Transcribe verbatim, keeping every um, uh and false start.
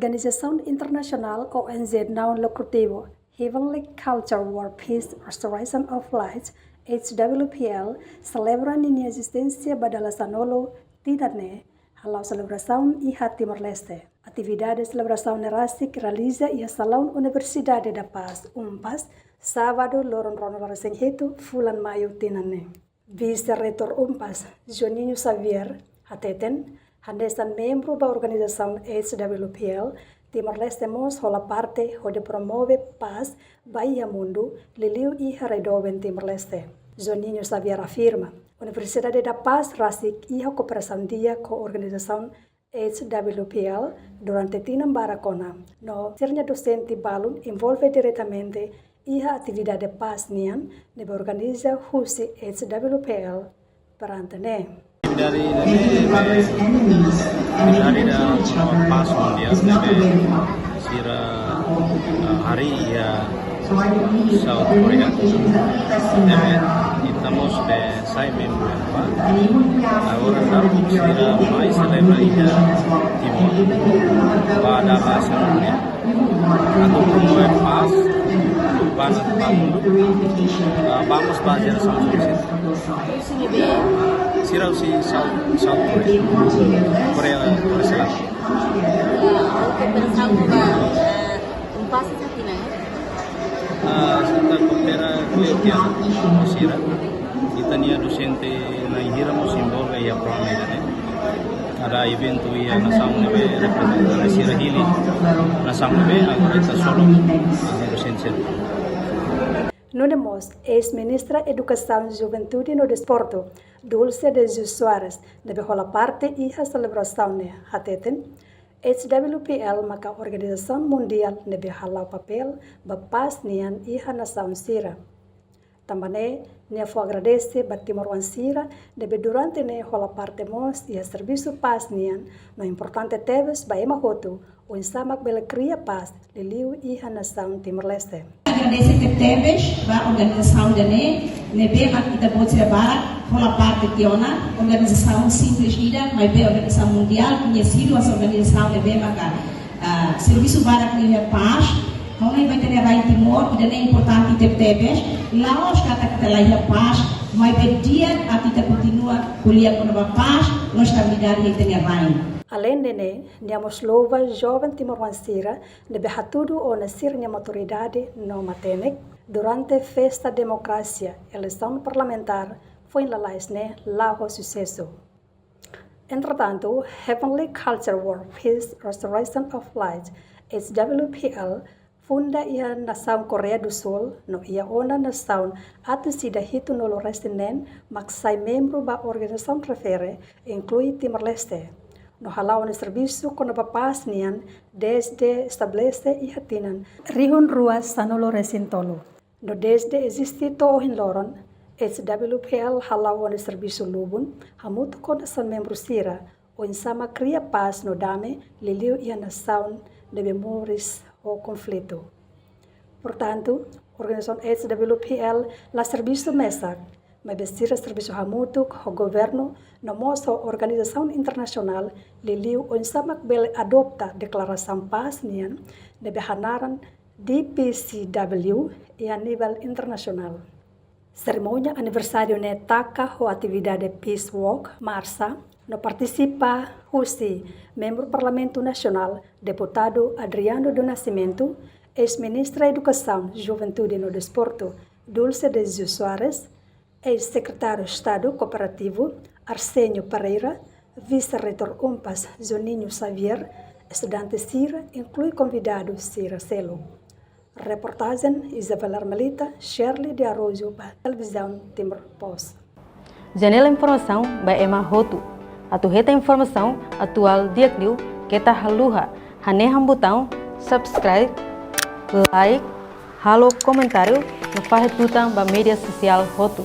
Organizasaun internasionál O N G naun lukrativu Heavenly Culture for Peace Restoration of Light, H W P L, selebra ninia ezisténsia ba dala sanulu tinan ne'e, hala'o selebrasaun iha Timor-Leste. Atividade selebrasaun ne'e rasik realiza iha salaun Universidade da Paz, UNPAZ, sábadu, loron ruanulu-resin-hitu fulan Maiu tinan ne'e. Vise-Reitór UNPAZ, Juninho Xavier, hateten, hanesan membru ba organizasaun H W P L, Timor-Leste mós hola parte hodi promove pás ba iha mundu, liuliu iha rai doben Timor-Leste. Juninho Xavier afirma, Universidade da Paz rasik iha kooperasaun di'ak ho organizasaun H W P L durante tinan barak ona, no sira-nia dosente balun envolve diretamente iha atividade pás nian ne'ebé organiza husi H W P L durante ne'e. Dari, dari, dari da pás mundiál ne'ebé sira, eh, harii iha South Korea. Ne'ebé ita mós be sai membru ba. Agora daudaun sira mai selebra iha Timor. Ba dala sanulu ne'e. Atu promove pás ba, ba mundu. Ah, vamos ba jerasaun sira. Sira husi South, South Korea. Korea, Korea Selatan. Ah, oke, pensamu ba, eh, UNPAZ ita tinan, eh? Ah, ita koopera ko'alia ho sira. Ita-nia dosente na'in hira mós envolve iha programa ida-ne'e. Kada eventu iha nasaun ne'ebé reprezenta sira hili nasaun ne'ebé, agora ita solo, ah, dosente sira. Nune'e mós, eis-ministra Edukasaun, Juventude no Desportu, Dulce de Jesus Soares, ne'ebé hola parte iha selebrasaun ne'e, hateten, H W P L maka organizasaun mundiál ne'ebé hala'o papél ba pás nian iha nasaun sira. Tanba ne'e, nia fó agradese ba timoroan sira ne'ebé durante ne'e hola parte mós iha servisu pás nian, no importante tebes ba ema hotu, oinsá mak bele kria pás liuliu iha nasaun Timor-Leste. Agradese tebetebes ba organizasaun ida-ne'e, ne'ebé mak ita-boot sira barak hola parte tiha ona, organizasaun simples ida, maibé organizasaun mundiál, koñesidu hanesan organizasaun ne'ebé maka, ah, servisu barak liuliu iha pás. Ha'u hanoin ba ita-nia rain Timor, ida-ne'e importante tebetebes, la'ós katak ita la iha pás, maibé di'ak atu ita kontinua ko'alia kona-ba pás no estabilidade iha ita-nia rain. Aleinde ne'e, nia mós louva joven timoroan sira ne'ebé hatudu ona sira-nia maturidade no matenek durante festa demokrasia, eleisaun parlamentár foin lalais ne'e la ho susesu. Entretantu, Heavenly Culture for Peace Restoration of Light, H W P L, funda iha nasaun Koreia do Sul, no iha ona nasaun atus ida hitunulu-resin-neen mak sai membru ba organizasaun refere, inklui Timor-Leste. No hala'o ona servisu kona-ba pás nian dezde estabelese iha tinan rihun rua sanulu-resin-tolu. No dezde eziste to'o ohin loron, H W P L hala'o ona servisu lubun, hamutuk ho nasaun membru sira, oinsá mak kria pás no dame, liuliu iha nasaun ne'ebé moris ho konflitu. Portantu, organizasaun H W P L la servisu mesak, maibé sira servisu hamutuk ho governu no mós ho organizasaun internasionál, liuliu oinsá mak bele adopta deklarasaun pás nian ne'ebé hanaran D P C W iha nivel internasionál. Serimónia aniversáriu ne'e taka ho atividade Peace Walk, marsa, no partisipa husi membru Parlamentu Nasionál, deputadu Adriano do Nascimento, eis-ministra Edukasaun, Juventude no Desportu, Dulce de Jesus Soares, eis-sekretáriu Estadu Kooperativu, Arsenio Pereira, vise-reitór UNPAZ, Juninho Xavier, estudante sira, inklui konvidadu sira seluk. Reportajen Isabel Armelita, Shirley de Araújo ba Televizaun Timor Post. Janela informasaun ba ema hotu. Atu hetan informasaun atuál di'ak liu, keta haluha hanehan butaun subscribe, like, halo komentáriu no fahe tutan ba média sosiál hotu.